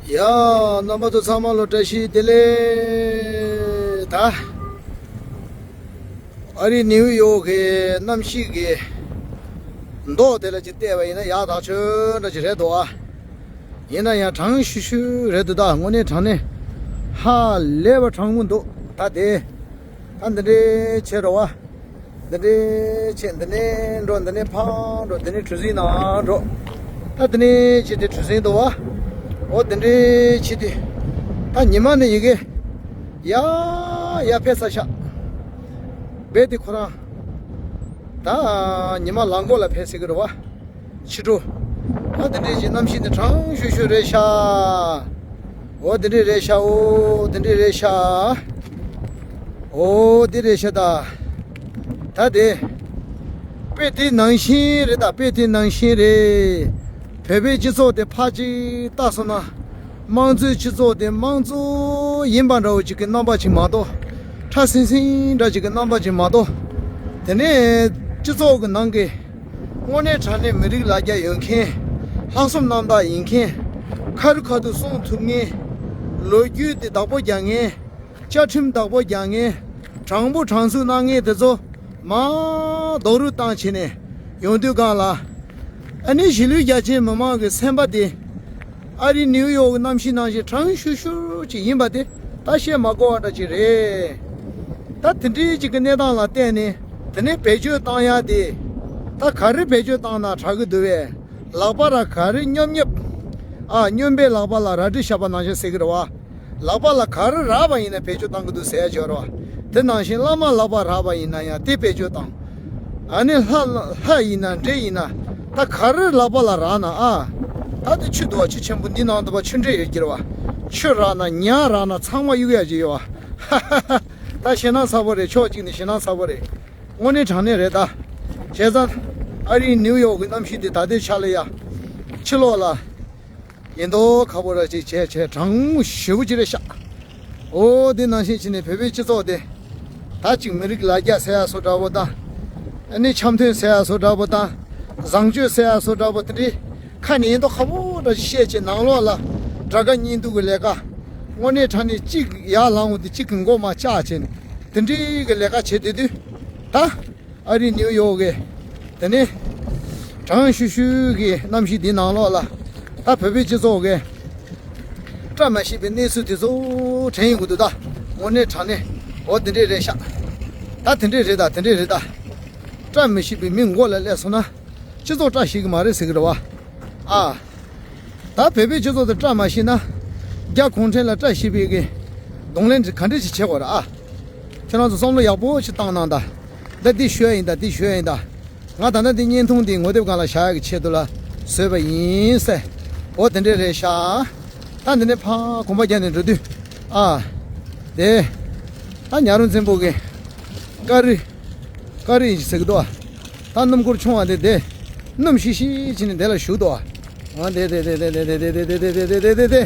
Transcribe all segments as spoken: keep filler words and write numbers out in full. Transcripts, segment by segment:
ཡ། རྣམ་པ་ཚོ་ཚང་མ་ལོ་བཀྲ་ཤིས་བདེ་ལེགས། ད་ཨ་རི་ནིའུ་ཡོག་གི་གནམ་གཤིས་ཀྱི་མདོག་དེ་ལ་ཅིག་བལྟས་པ་ཡིན་ན་ཡག་ཐག་ཆོད་འདྲ་ཅིག་རེད་འདུག་ཨ། ཡིན་ན་ཡང་གྲང་ཤུར་ཤུར་རེད་འདུག་ད་དངོས་གནས་དྲང་གནས་ཧ་ལས་པ་གྲང་མོ་འདུག་ད་དེ་ད་འདི་འདྲའི་ཆེ་རོ་བ། འདི་འདྲའི་ཆེ། འདི་ནས་འགྲོ། འདི་ནས་ཕར་འགྲོ། འདི་ནས་གྲུ་གཟིངས་ནང་འགྲོ། ད་འདི་ནས་ཆེ་དེ་གྲུ་གཟིངས་འདུག་བ། འོ་འདི་འདྲའི་ཆེ་དེ། ད་ཉི་མ་ནི་ཡི་གེ་ཡ་ཡ་ཕེབས་ས་ཤག་རྦད་དེ་ཁོ་རང་ད་ཉི་མ་ལངས་གོང་ལ་ཕེབས་སྲིད་ཀྱི་རེད་བ། ཕྱི་དྲོ། ཨ་དེ་འདྲས་ཀྱི་གནམ་གཤིས་ནི་གྲང་ཤུར་ཤུར་རེད་ཤག་འོ་དེ་འདྲས་རེད་ཤག་འོ་དེ་འདྲས་རེད་ཤག་འོ་དེ་རེད་ཤག་ད་ད་དེ། དཔེ་དེ་ནང་བཞིན་རེད། ད་དཔེ་དེ་ནང་བཞིན་རེད། བོད་པའི་སྤྱི་ཚོགས་དེ་ཕར་ཅིག་བལྟས་སོང་ན། དམངས་གཙོའི་སྤྱི་ཚོགས་དེ་དམངས་གཙོ་ཡིན་པ་འདྲ་བོ་ཅིག་གི་རྣམ་པ་ཅིག་མ་གཏོགས། ཁྲ་སིང་སིང་འདྲ་ཅིག་གི་རྣམ་པ་ཅིག་མ་གཏོགས། དེ་ནས་སྤྱི་ཚོགས་ཀྱི་ནང་གི་དངོས་གནས་དྲང་གནས་མི་རིགས་ལ་རྒྱ་ཡོད་མཁན། ལྷག་བསམ་རྣམ་དག་ཡིན་མཁན། ཁ་རི་ཁ་ཐུག་གསུང་ཐུབ་མཁན། ལོ་རྒྱུས་དེ་བདག་པོ་རྒྱག་མཁན། བཅའ་ཁྲིམས་བདག་པོ་རྒྱག་མཁན། དྲང་པོ་དྲང་ཚུགས་གནང་མཁན་དེ་ཚོ་མར་རྡོག་རོལ་བཏང་བྱས་ནས་ཡོང་དུས་སྒང་ལ། ཨ་ནི་གཞིས་ལུས་རྒྱ་ཆེའི་མི་མང་གི་སེམས་པ་དེ་ཨ་རི་ནིའུ་ཡོག་གི་གནམ་གཤིས་ནང་བཞིན་གྲང་ཤུར་ཤུར་ཅིག་ཡིན་པ་དེ་ད་བཤད་མ་དགོས་པ་འདྲ་ཅིག་རེད། ད་དེ་འདྲའི་ཅིག་གི་གནས་སྟངས་ལ་བརྟེན་ནས་དེ་ནས་བེད་སྤྱོད་བཏང་ཡ་དེ། ད་ག་རེ་བེད་སྤྱོད་བཏང་ན་དྲག་གི་འདུག་བས། ལག་པ་ར་ག་རེ་སྙོབ་སྙོབ། ཨ་སྨྱོན་པའི་ལག་པ་ལ་རལ་གྲི་བཞག་པ་ནང་བཞིན་ཟེར་གི་རེད་བ། ལག་པ་ལ་ག་རེ་རག་པ་ཡིན་ན་བེད་སྤྱོད་བཏང་གི་འདུག་ཟེར་ཡ་ཅིག་ཡོད་རེད་བ། དེ་ནང་བཞིན་བླ་མ་ལག་པ་རག་པ་ཡིན་ན་ཡང་དེ་བེད་སྤྱོད་བཏང་། ཨ་ནི་ལྷ་ལྷ་ཡིན་ན་འདྲེ་ཡིན་ན་ད་ག་རེ་ལག་པ་ལ་རག་ན་ཨ། ད་དེ་ཆུ་འདུག་བ། ཆུ་ཆེན་པོ་འདི་ནང་དུ་བ་ཆུ་འདྲེ་ཡོད་ཀྱི་རེད་བ། ཆུ་རག་ན་ཉ་རག་ན་ཚང་མ་གཡུག་ཡ་ཅིག་ཡོད་བ། ད་ཞེད་སྣང་ཚ་པོ་རེད། ཕྱོགས་གཅིག་ནས་ཞེད་སྣང་ཚ་པོ་རེད། དངོས་གནས་དྲང་གནས་རེད་ད། བྱས་ཙང་ཨ་རིའི་ནིའུ་ཡོག་གི་གནམ་གཤིས་དེ་ད་ལྟའི་ཆ་ལ་ཡ། ཕྱི་ལོགས་ལ་ཉིན་ཐོ་ཁ་པོ་ར་ཅིག་བྱས་བྱས་གྲང་མོ་ཞེ་པོ་ཅིག་རེད་ཤག་འོ་དེ་ནང་བཞིན་བྱས་ནས་བོད་པའི་སྤྱི་ཚོགས་དེ་ད་ཅིག་མི་རིགས་ལ་རྒྱ་ཟེར་ཡ་བཟོ་འདྲ་པོ་དང་། ཨ་ནི་འཆམ་མཐུན་ཟེར་ཡ་བཟོ་འདྲ་པོ་དང་། བཟང་སྤྱོད་ཟེར་ཡ་བཟོ་འདྲ་པོ་དེ་འདྲའི་ཁ་ནས་ཉིན་ཐོ་ཁ་པོ་འདྲ་ཅིག་བཤད་བྱས་ནང་ལོགས་ལ་དགྲ་དགའ་གཉེན་སྡུག་གི་ལས་ཀ། དངོས་གནས་དྲང་གནས་གཅིག་ཡར་ལངས་འོང་དུས་གཅིག་གི་མགོ་མ་བཅག་བྱས་ནས་དེ་འདྲའི་གི་ལས་ཀ་བྱེད་སྡོད་དུས་ད། ཨ་རི་ནིའུ་ཡོག་གི་དེ་ནས་གྲང་ཤུར་ཤུར་གི་གནམ་གཤིས་འདི་ནང་ལོགས་ལ་ད་བོད་པའི་སྤྱི་ཚོགས་ཀྱི་བཀྲ་མ་ཤིས་པའི་གནས་ཚུལ་དེ་ཚོ་དྲན་ཡོང་གི་འདུག་ད་དངོས་གནས་དྲང་གནས་འོ་དེ་འདྲས་རེད་ཤག་ད་དེ་འདྲས་རེད་ད། དེ་འདྲས་རེད་ད། བཀྲ་མི་ཤིས་པའི་མི་མགོ་ལ་སླེབས་སོང་ན་སྤྱི་ཚོགས་བཀྲ་ཤིས་ཀྱི་མ་རེད་ཟེར་གི་རེད་བ། ཨ། ད་བོད་པའི་སྤྱི་ཚོགས་དེ་བཀྲ་མ་ཤིས་ན། རྒྱ་གུང་ཁྲན་ལ་བཀྲ་ཤིས་པའི་གི་གདོང་ལེན་ག་འདྲ་ཞིག་བྱེད་དགོས་རེད་ཨ། ཁྱེད་རང་ཚོ་བསམ་བློ་ཡག་པོ་ཞིག་བཏང་གནང་ད། ད་འདི་ཞུ་ཡ་ཡིན་ད། འདི་ཞུ་ཡ་ཡིན་ད། ང་ད་ལྟ་འདི་བརྙན་ཐུང་འདི་ངོ་དེབ་སྒང་ལ་བཞག་ཡ་གི་ཆེད་དུ་ལ་བཟོས་པ་ཡིན་ཟེར། འོ་དེ་འདྲས་རེད་ཤག་ད་འདི་ནས་ཕར་གོམ་པ་རྒྱག་ནས་འགྲོ་དུས་ཨ། དེ། ད་ཉ་རོ་འཛིན་པོ་གི་ཀ་རི། ཀ་རི་ཡིན་ཟེར་གི་འདུག་ཨ། ད་སྣུམ་འཁོར་ཆུང་བ་དེ་དེ། སྣུམ་ཤིག་ཤིག་བྱས་ནས་དེ་ལ་བཞུགས་འདུག་ཨ། འོ་དེ་དེ་དེ་དེ་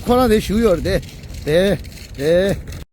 ཁོ་རང་དེ་བཞུགས་ཡོད་རེད་དེ། དེ། དེ།